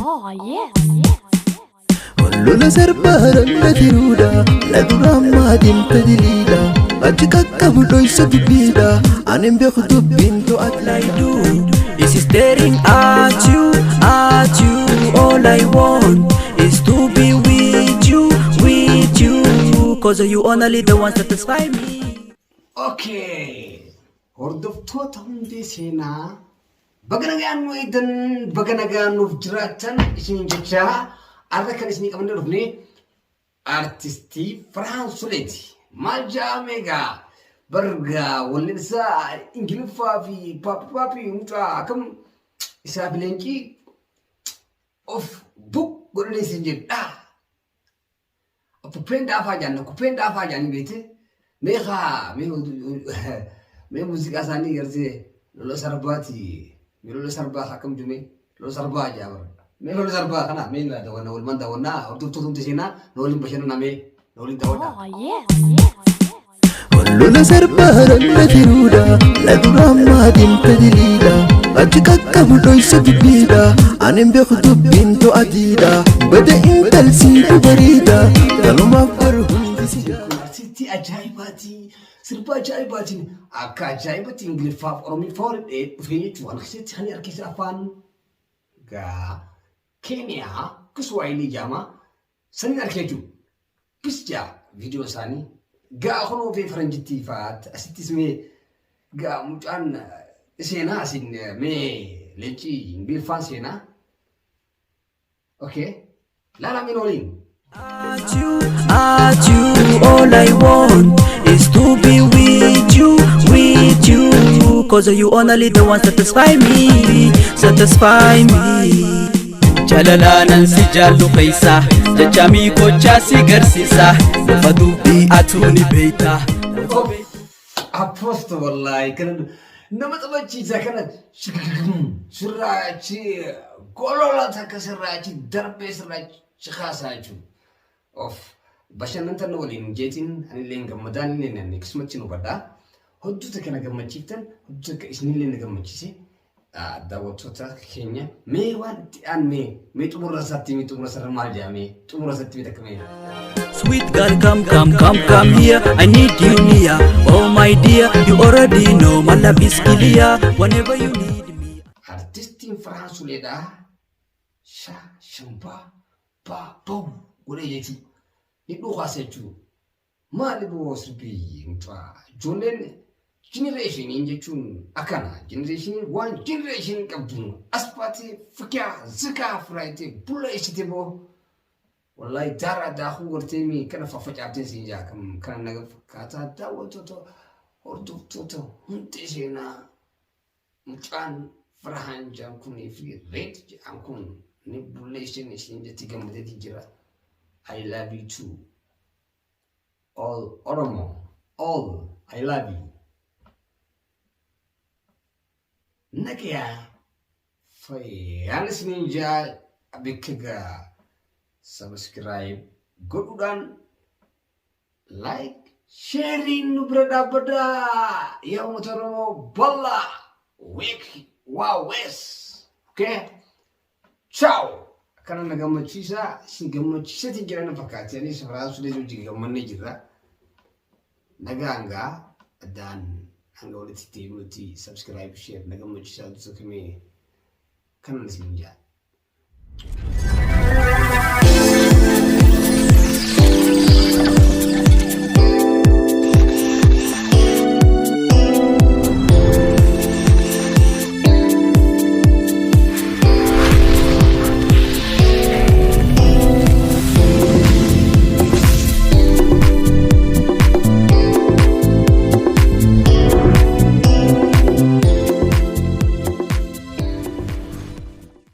Oh, yes. Lola sarbaa tiruudha, la duraan maatiin tadiliidha. Achi qaqqabu dhoysa dubbiidha, ani hin beeku dubbiin All I do is staring at you, at you. All I want is to be with you, with you. 'Cause you only the one satisfy me. Okay. Hordoftoota hundee seenaa, baga nagaan nu eegdan, baga nagaan nuuf jiraattan isiniin jechaa, har'a kan isinii qabannee dhufne artistii Farhaan Suleeti. Maal jedhame egaa bargaa wallinsaa Ingiliffaa fi paappi paappi mucaa akkam isaa fi leencii of buk godhanii isin jedha. Kuppeen daafaa jaanna, kuppeen daafaa jaanii beekte. Mee kaa mee mee muuziqaa isaanii gartee lola sarbaati. Mee lola sarbaa akkam jume, lola sarbaa jaa bara. Mee lola sarbaa kana mee na daawwanna, walumaan daawwannaa. Hordoftoota hundi seenaa na waliin bashannanaa, mee na waliin daawwadhaa. Oh, yes. Lola sarbaa tiruudha, la duraan maatiin tadiliidha. Achi qaqqabu dhoysa dubbiidha, ani hin beeku dubbiin to'atiidha. Bada intalsiitu bareeda, kanumaaf bar hundi si Kun artistii ajaa'ibaati. Sirba ajaa'ibaatiin akka ajaa'ibatti Ingiliffaaf Oromiffaa waliin dhufee jechuudha. Kan keessatti kan harkisa afaan gaa Keeniyaa Kiswaahilii jedhama. Saniin arkee jechuudha. Bis jaa viidiyoo isaanii. Gaa kunoo fi faranjittii fa'aatti asittis mee gaa mucaan seenaa asin mee leencii Ingiliffaan seenaa. Okay. Laala miin waliin. At you, at you. All I want is to be with you, with you. 'Cause you only the one satisfy me, satisfy me. Jalalaanan si jaallu keeysa jecha miikochaa si garsiisa, lafa dubbii atuu ni beeyta. Aposto, wallahi kana nama taphachiisa, kana sirraachi golola takka sirraachi darbee sirraachi kaasaa jechuudha. Of bashannantan waliin jeetiin anillee gammadaan illee ani akkasumatti nu hubadhaa. Hojii kana gammachiiftan, hojii akka isinillee na gammachiise daawwattoota keenya. Mee waan itti aanne, mee xumura isaatti, mee xumura isaarra maal jedha, mee xumura isaatti mee takka mee. Sweet girl, come, come, come, come here. I need you near. Oh my dear, you already know my love is clear. Whenever you need me. Artistiin Farhaan Suleedhaa sha shambaa baa bawu godhee jechuudha. Ni dhukaasa jechuudha. Maali boo sirbii mucaa ijoolleen generationiin jechuun akkana, generationiin waan generation qabdu as baatee fikaa zikaa firaayitee bulla ibsite boo. Wallahi daaraa daakuu gartee mi kana faffacaafteen siin jaa kam kana naga fakkaataa. Daawwattoota hordoftoota hundi seenaa, mucaan Farhaan jedhan kunii fi Reed jedhan kun ni bulleessin isin jetti gammadeeti jira. I love you too. All Oromo, all I love you. Nagayaa fayyaan isiniin jaa, bakka gaa subscribe godhuudhaan, like, sharing nu bira dhaabbadhaa. Yaa uummata Oromoo bal'aa, week waa wees. Okay? Ciao! Akkana na gammachiisa, isin gammachiiseetiin jira na fakkaate. Anis Farhaan Sulee wajjin gammannee jirra. Nagaan gaa addaan hanga walitti deebinutti subscribe, share na gammachiisaa, duusa kamee kanan isin jaa.